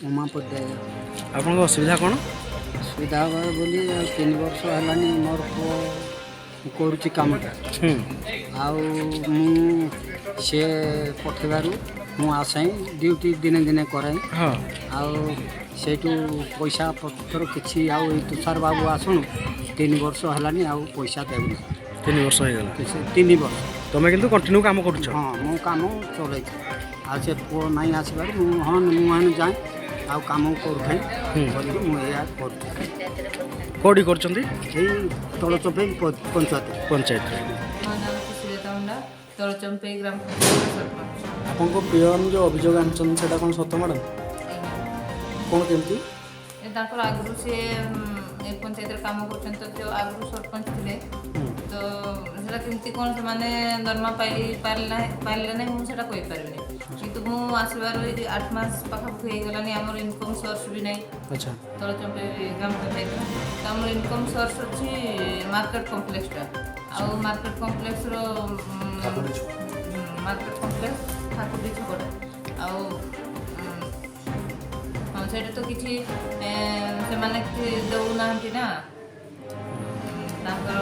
ଉମାପତି। ଆପଣଙ୍କ ଅସୁବିଧା କ'ଣ? ଅସୁବିଧା ହେବା ବୋଲି ଆଉ 3 ବର୍ଷ ହେଲାଣି ମୋର ପୁଅ କରୁଛି କାମଟା। ଆଉ ମୁଁ ସିଏ ପଠେଇବାରୁ ମୁଁ ଆସେ, ଡ୍ୟୁଟି ଦିନେ ଦିନେ କରେ। ଆଉ ସେଇଠୁ ପଇସା ପତ୍ର କିଛି ଆଉ ଏଇ ତୁଷାର ବାବୁ ଆସୁଣୁ 3 ବର୍ଷ ହେଲାଣି ଆଉ ପଇସା ଦେଉନି। 3 ବର୍ଷ ହେଇଗଲା? ସେ 3 ବର୍ଷ। ତମେ କିନ୍ତୁ କଣ୍ଟିନ୍ୟୁ କାମ କରୁଛ? ହଁ, ମୁଁ କାମ ଚଲେଇଛି। ଆଉ ସେ ପୁଅ ନାଇଁ ଆସିବାରୁ ମୁଁ ହଁ ମୁଁ ହେନେ ଯାଏ ଆଉ କାମ କରୁଥାଏ କରିକି ମୁଁ ଏଇଆ କରୁଥାଏ। କୋଉଠି କରୁଛନ୍ତି? ଏଇ ତଳ ଚମ୍ପେଇ ପଞ୍ଚାୟତ। ପଞ୍ଚାୟତରେ। ମୋ ନାମ ସୁଶୀଲତା ମୁଣ୍ଡା, ତଳଚମ୍ପେଇ ଗ୍ରାମ ପଞ୍ଚାୟତ ସରପଞ୍ଚ। ଆପଣଙ୍କ ପିଅନ ଯେଉଁ ଅଭିଯୋଗ ଆଣିଛନ୍ତି, ସେଇଟା କ'ଣ ସତ ମ୍ୟାଡ଼ାମ୍? ଆଜ୍ଞା। କ'ଣ କେମିତି? ଏ ତାଙ୍କର ଆଗରୁ ସିଏ ଏ ପଞ୍ଚାୟତରେ କାମ କରୁଛନ୍ତି, ତ ଯେଉଁ ଆଗରୁ ସରପଞ୍ଚ ଥିଲେ, ତ ସେଟା କେମିତି କ'ଣ ସେମାନେ ଦରମା ପାଇ ପାରିଲେ ନାହିଁ, ମୁଁ ସେଟା କହିପାରିବିନି। କିନ୍ତୁ ମୁଁ ଆସିବାରୁ ଏଇ 8 ମାସ ପାଖାପାଖି ହେଇଗଲାଣି, ଆମର ଇନକମ୍ ସୋର୍ସ ବି ନାହିଁ। ତଳଚମ୍ପେଇ ଗ୍ରାମ ପଞ୍ଚାୟତର ତ ଆମର ଇନକମ୍ ସୋର୍ସ ଅଛି ମାର୍କେଟ କମ୍ପ୍ଲେକ୍ସଟା। ଆଉ ମାର୍କେଟ କମ୍ପ୍ଲେକ୍ସର, ମାର୍କେଟ କମ୍ପ୍ଲେକ୍ସ ଠାକୁରଡି ଛକଟା ଆଉ ହଁ, ସେଇଟା ତ କିଛି ସେମାନେ କିଛି ଦେଉନାହାନ୍ତି ନା। ତାଙ୍କର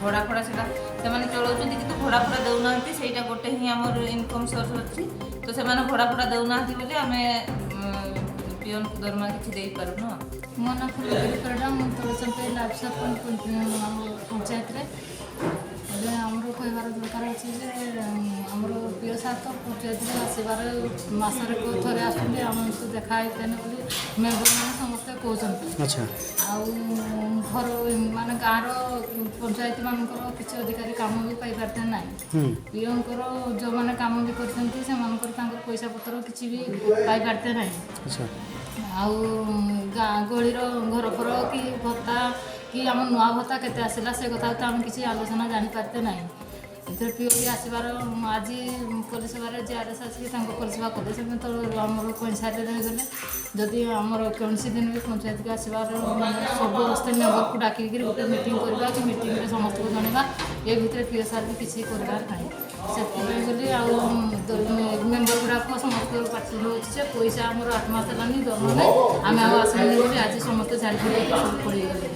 ଭଡ଼ା ଫଡ଼ା ସେଟା ସେମାନେ ଚଳାଉଛନ୍ତି, କିନ୍ତୁ ଭଡ଼ା ଫଡ଼ା ଦେଉନାହାନ୍ତି। ସେଇଟା ଗୋଟେ ହିଁ ଆମର ଇନକମ୍ ସୋର୍ସ ଅଛି। ତ ସେମାନେ ଭଡ଼ା ଫଡ଼ା ଦେଉନାହାନ୍ତି ବୋଲି ଆମେ ପିଅନକୁ ଦରମା କିଛି ଦେଇପାରୁନୁ ଆଉ। ମୋ ନାଁ ଫୁଲଗିରି ପରିଡ଼ା। ମୁଁ ତଳଚମ୍ପେଇ ନାୟବ ସରପଞ୍ଚ ଆମ ପଞ୍ଚାୟତରେ। ଏବେ ଆମର କହିବାର ଦରକାର ଅଛି ଯେ ଆମର ପିଓ ସାର୍ ତ ପଞ୍ଚାୟତରେ ଆସିବାର ମାସରେ କେଉଁ ଥରେ ଆସୁଛନ୍ତି, ଆମକୁ ଦେଖା ହେଇପାରୁନି ବୋଲି ମେମ୍ବରମାନେ ସମସ୍ତେ କହୁଛନ୍ତି। ଆଉ ଘର ମାନେ ଗାଁର ପଞ୍ଚାୟତମାନଙ୍କର କିଛି ଅଧିକାରୀ କାମ ବି ପାଇପାରିତେ ନାହିଁ। ପିଓଙ୍କର ଯେଉଁମାନେ କାମ ବି କରିଛନ୍ତି, ସେମାନଙ୍କର ତାଙ୍କର ପଇସା ପତ୍ର କିଛି ବି ପାଇପାରିତେ ନାହିଁ। ଆଉ ଗାଁ ଗହଳିର ଘର ଫର କି ଭତ୍ତା କି ଆମ ନୂଆ ଭତ୍ତା କେତେ ଆସିଲା, ସେ କଥା ତ ଆମେ କିଛି ଆଲୋଚନା ଜାଣିପାରିତେ ନାହିଁ। ଏଥିରେ ପିଓ ବି ଆସିବାର ଆଜି ପୋଲିସଭାରେ ଜିଆର୍ଏସ୍ ଆସିକି ତାଙ୍କ ପୋଲିସଭା କଲେ, ସେମାନେ ତ ଆମର ପଞ୍ଚାୟତରେ ରହିଗଲେ। ଯଦି ଆମର କୌଣସି ଦିନ ବି ପଞ୍ଚାୟତକୁ ଆସିବାର ମାନେ ସବୁ ଅବସ୍ଥା ମେମ୍ବରକୁ ଡାକିକିରି ଗୋଟେ ମିଟିଂ କରିବା କି ମିଟିଂରେ ସମସ୍ତଙ୍କୁ ଜଣାଇବା, ଏ ଭିତରେ ପିଓ ସାର୍ ବି କିଛି କରିବାର ନାହିଁ। ସେଥିପାଇଁ ବୋଲି ଆଉ ମେମ୍ବର ଗୁଡ଼ାକ ସମସ୍ତଙ୍କର ପାଟି ହେଉଛି ଯେ ପଇସା ଆମର 8 ମାସ ହେଲାନି, ଦରମା ନାହିଁ, ଆମେ ଆଉ ଆସିବୁନି ବୋଲି ଆଜି ସମସ୍ତେ ଝାଡ଼ି ଫାଡ଼ି ସବୁ ପଳେଇଗଲେ।